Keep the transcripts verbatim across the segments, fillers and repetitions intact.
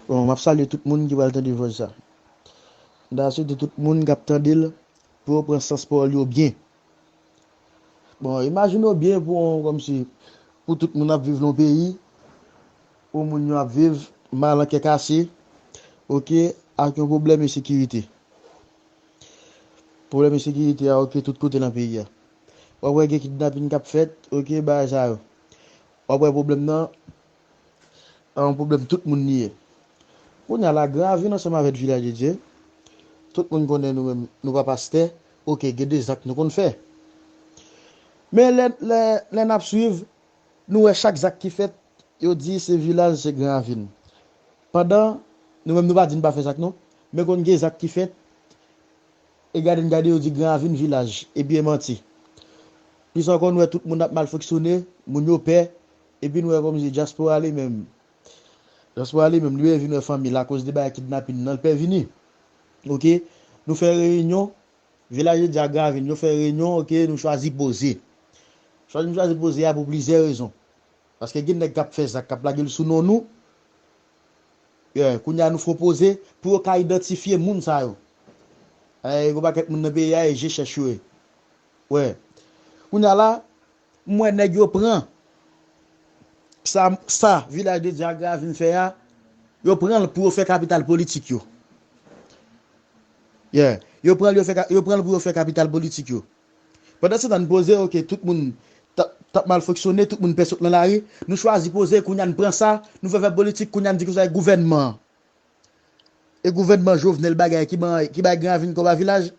Bon, m ap salye tout moun ki pral tande vòs sa. M ta swete tout moun k ap tande l pou yo pran sans pawòl yo byen. Bon, imajine w byen pou yon, kòmsi, pou tout moun ap viv nan yon peyi, pou moun yo ap viv mal an kè kase, oke, ak yon pwoblèm ensekirite. Pwoblèm ensekirite a, oke, tout kote nan peyi a. W ap wè gen kidnapin k ap fèt, oke, bagay sa yo. W ap wè pwoblèm nan, se yon pwoblèm tout moun li ye. Kounye a la, Gran Ravin ansanm avèk Vilaj de Dye, tout moun konnen nou menm, nou pa pastè, oke, gen de zak nou konn fè. Men lè, lè, lè n ap swiv, nou wè chak zak ki fèt, yo di se Vilaj, se Gran Ravin. Pandan, nou menm nou pa di n pa fè zak non, men konn gen zak ki fèt, e gade n gade yo di Gran Ravin Vilaj, epi e manti. Plis ankò, nou wè tout moun ap mal fonksyone, moun yo pè, epi nou wè kòmsi dyaspora li menm, dyaspora li menm, li pè vin wè fanmi l akoz de bagay kidnapin nan, l pè vini. Oke, nou fè reyinyon, Vilaj de Dye ak Gran Ravin, yo fè reyinyon, oke, nou chwazi poze. Chwazi, nou chwazi poze a pou plizyè rezon. Paske gen nèg k ap fè zak, k ap lage l sou non nou. Yeah, kounye a nou fè yon poze pou yo ka idantifye moun sa yo. Eh, gen yon pakèt moun nan peyi a, e je chèch yo ye. Wè. Kounye a la, m wè nèg yo pran sa, sa Vilaj de Dye ak Gran Ravin fè a, yo pran l pou yo fè kapital politik yo. Yeah. Yo pran l, yo fè ka-, yo pran l pou yo fè kapital politik yo. Pandan se tan n poze, oke, tout moun t ap, t ap mal fonksyone, tout moun pè sot nan lari, nou chwazi poze, kounye a n pran sa, nou fè fè politik, kounye a n di konsa e gouvènman an. E gouvènman Jovenel bagay ki ban, ki bay Gran Ravin kòb a Vilaj.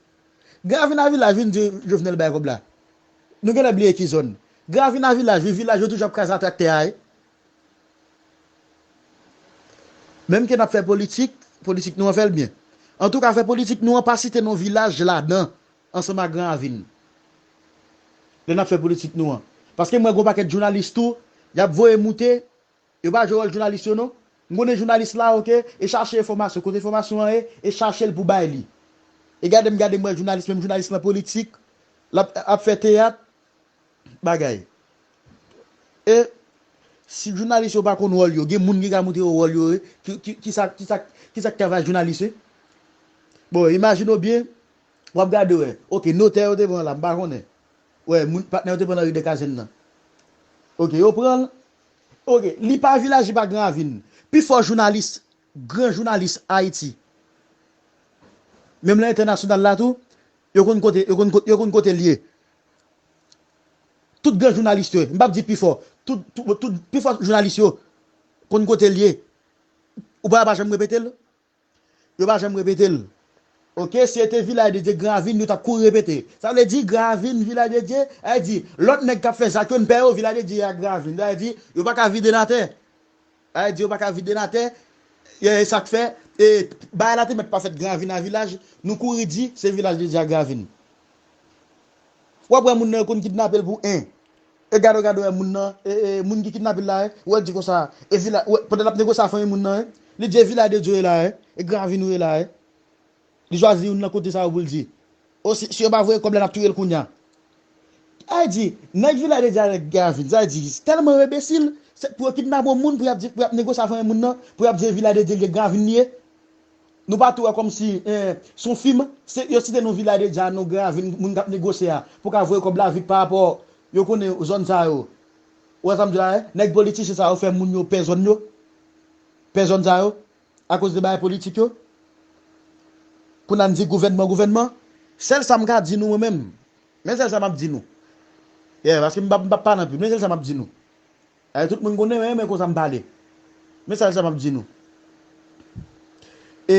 Gran Ravin a Vilaj, vin di Jovenel bay kòb la. Nou genlè bliye ki zòn. Gran Ravin a Vilaj, wi, Vilaj yo toujou ap kraze atè ak tè a, wi. Menm ke n ap fè politik, politik nou an fè l byen. Antouka, fè politik nou an pa site non Vilaj ladan, ansanm ak Gran Ravin. Lè n ap fè politik nou an. Paske m wè gen yon pakèt jounalis tou, y ap voye moute, yo pa jwe wòl jounalis yo non. M konnen jounalis la, oke, e chache enfòmasyon, kote enfòmasyon an ye, e chache l pou bay li. E gade m, gade m wè jounalis, menm jounalis nan politik, l ap, ap fè teyat, bagay. E si jounalis yo pa konn wòl yo, gen moun ki ka montre yo wòl yo, ki, ki, ki sa, ki sa, ki sa k travay jounalis, wi? Bon, imajine w byen, w ap gade, wè. Oke, notè yo te pran la, m pa konnen. Wè, moun, patnè yo te pran nan ri de Kazèn nan. Oke, yo pran l. Oke, li pa Vilaj, li pa Gran Ravin. Pifò jounalis, gran jounalis Ayiti, menm nan entènasyonal la tou, yo konn kote, yo konn kote, yo konn kote l ye. Tout gran jounalis yo, m p ap di pifò, tout, tout, tout, pifò jounalis yo konn kote l ye. Ou pa, pa janm repete l? Yo pa janm repete l. Oke, si se te Vilaj de Dye, Gran Ravin, yo t ap kouri repete. Sa vle di, Gran Ravin, Vilaj de Dye, sa vle di, lòt nèg k ap fè zak yo, n pè yo, Vilaj de Dye ak Gran Ravin. Sa vle di, yo pa ka vide n atè. Sa vle di, yo pa ka vide n atè. E, e sa k fè, e, bagay la te mèt pa fèt Gran Ravin a Vilaj, nou kouri di, se Vilaj de Dye ak Gran Ravin. W ap wè moun nan yo konn kidnape l pou en. E gade, gade, wè moun nan, e, e, moun ki kidnape l la, e, wè l di konsa, e Vilaj, wè, pandan l ap negosye a fanmi moun nan, e, li di e Vilaj de Dye w ye la, e, e Gran Ravin ou ye la, e. Li chwazi youn nan kote sa yo pou l di. O, si, si yo pa voye kòb la, n ap touye l kounye a. Sa vle di, nèg Vilaj de Dye avèk Gran Ravin, sa vle di, tèlman yo enbesil, se pou yo kidnape yon moun, pou y ap di, pou y ap negosye a fanmi moun nan, pou y ap di e Vilaj de Dye l ye, Gran Ravin li ye. Nou pa tou wè kòmsi, eh, se yon fim, se, yo site non Vilaj de Dye a, non Gran Ravin, moun k ap negosye a, pou ka voye kòb la vit pa rapò, yo konnen zòn sa yo. Ou wè sa m di la, eh? Nèg politisyen sa yo fè moun yo pè zòn yo. Pè zòn sa yo. Akoz de bagay politik yo. Pou n ann di gouvènman, gouvènman. Sèl sa m ka di nou mwen menm. Men sèl sa m ap di nou. Yeah, paske m p ap, m p ap pale anpil. Men sèl sa m ap di nou. Eh, tout moun konnen, men, men konsa m pale. Men sèl sa m ap di nou. E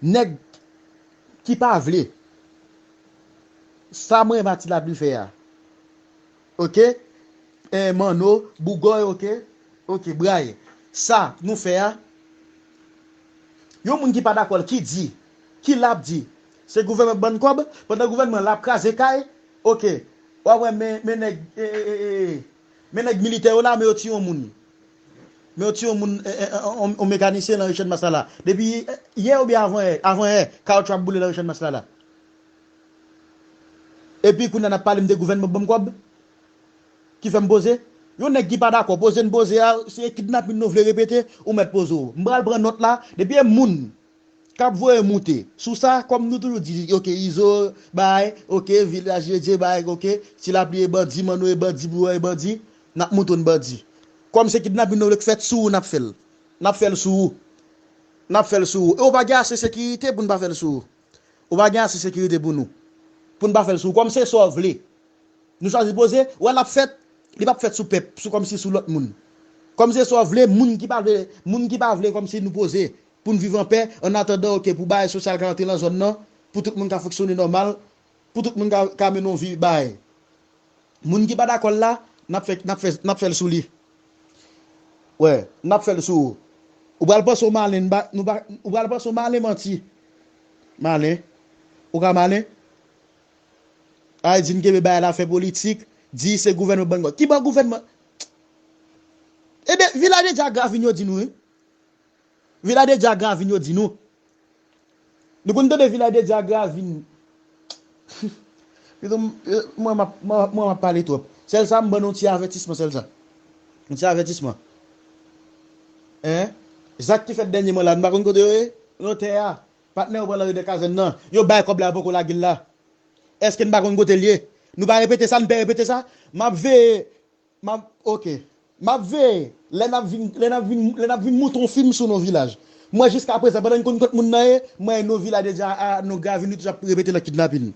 nèg ki pa vle sa mwen Mati Lapli fè a. Oke? Eh, Manno, Bougòy, oke? Oke, Bray. Sa nou fè a, yon moun ki pa dakò l, ki di, ki l ap di, se gouvènman k ban n kòb, pandan gouvènman la ap kraze kay, oke. W ap wè men, men nèg, e, e, e, e, men nèg militè yo la, men yo tiye yon moun. Men yo tiye yon moun, e, e, e, yon, yon mekanisyen nan Richard Maslala. Depi, e, yè oubyen avan yè, avan yè, kawoutchou ap boule nan Richard Maslala. Epi kounye a n ap pale m de gouvènman k ban m kòb, ki fè m poze. Yon nèg ki pa dakò, poze n poze a, se kidnapin nou vle repete, ou mèt poze w. M pral pran nòt la, depi e moun k ap voye moute sou sa, kòm nou toujou di, oke, Izo bay, oke, Vilaj de Dye bay, oke, Ti Lapli e bandi, Manno e bandi, Bouyon e bandi, n ap montre n bandi. Kòm se kidnapin nou vle k fèt sou ou, n ap fè l. N ap fè l sou ou. N ap fè l sou ou. E ou pa gen ase sekirite pou n pa fè l sou ou. Ou pa gen ase sekirite pou nou. Pou n pa fè l sou ou. Kòm se sa w vle. Nou chwazi poze, wè l ap fèt, li p ap fèt sou pèp, sou kòmsi sou lòt moun. Kòm se sa w vle, moun ki pa vle, moun ki pa vle kòmsi nou poze, pou n viv an pè, an atandan, oke, pou bagay sosyal ka antre nan zòn nan, pou tout moun ka fonksyone nòmal, pou tout moun ka, ka mennen yon vi bagay. Moun ki pa dakò l la, n ap fè, n ap fè, n ap fè l sou li. Wè, n ap fè l sou ou. Ou pral panse w malen, n pa, nou pa, ou pral panse w malen, manti. Malen. Ou ka malen? Ay di n kenbe bagay la fè politik, di se gouvènman bann gòt. Ki bò gouvènman? Ebyen, Vilaj de Dye ak Gravin yo di nou, wi. Vilaj de Dye ak Gravin yo di nou. Nou konn tande Vilaj de Dye ak Gravin. Pito m, eh, mwen m ap, mwen, mwen m ap pale twòp. Sèl sa, m ban nou yon ti avètisman, sèl sa. Yon ti avètisman. Hein? Zak ki fèt dènyèman la, nou pa konn kote yo ye? Nan tè a. Patnè yo pran nan ridè kazèn nan. Yo bay kòb la, yo poko lage l la. Èske n pa konn kote l ye? Nou pa repete sa, n pè repete sa? M ap veye, m ap, oke. M ap veye. Lè n ap vin, lè n ap vin, lè n ap vin monte yon fim sou non Vilaj. Mwen, jiska prezan, pandan n konn kot moun nan ye, mwen, non Vilaj de Dye a, non Gravin, nou toujou ap repete nan kidnapin.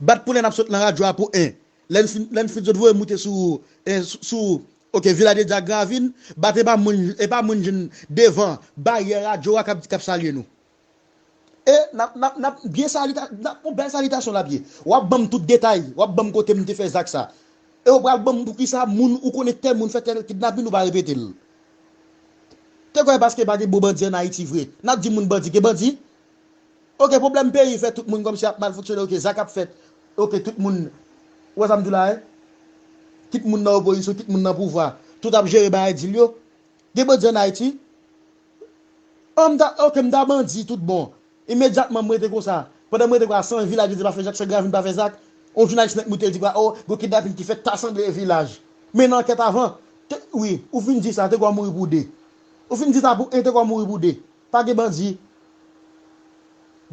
Bat pou lè n ap sot nan radyo a pou en. Lè n fin, lè n fin sot voye moute sou, en, sou, sou, oke, Vilaj de Dye ak Gravin, bat e pa moun, e pa moun jwenn devan baryè radyo a k ap, k ap salye nou. E n ap, n ap, n ap byen salita-, n ap yon bèl salitasyon l ap ye. W ap ban m tout detay, w ap ban m kote m te fè zak sa. E w pral ban m poukisa moun ou konnen tèl moun fè tèl kidnapin, ou pa repete l. Te kwè paske pa gen bon bandi ann Ayiti vre, n ap di moun bandi gen bandi? Oke, pwoblèm peyi fè tout moun kòmsi ap mal fonksyone, oke, zak ap fèt, oke, tout moun, ou wè sa m di w la, wi? Kit moun nan opozisyon, kit moun nan pouvwa, tout ap jere bagay dil yo. Gen bandi ann Ayiti? An, m ta, oke, m ta bandi tout bon. Imedyatman, m rete konsa. Pandan m rete konsa, san Vilaj de Dye pa fè zak, san Gravin pa fè zak, yon jounalis nèk moute l di, o, gon kidnapin ki fèt ta sanble e Vilaj. Men nan ankèt avan, te, wi, ou fin di sa, te kwè w mouri pou de. Ou fin di sa pou en, te kwè w mouri pou de. Pa gen bandi.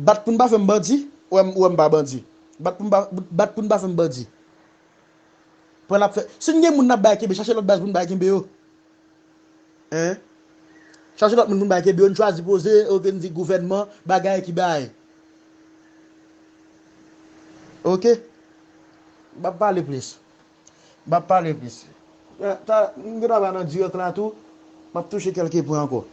Bat pou n pa fè m bandi, ou wè m, ou wè m pa bandi. Bat pou n pa, bat pou n pa fè m bandi. Pran l ap fè. Si n gen moun n ap bay kenbe, chache lòt baz pou n bay kenbe yo. Hein? Chache lòt moun pou n bay kenbe yo, n chwazi poze, oke, n di gouvènman, bagay ki bagay. Oke? M ap pale plis. M ap pale plis. Eh, ta, m gen dwa pa nan dirèk la tou, m ap touche kèlke pwen ankò.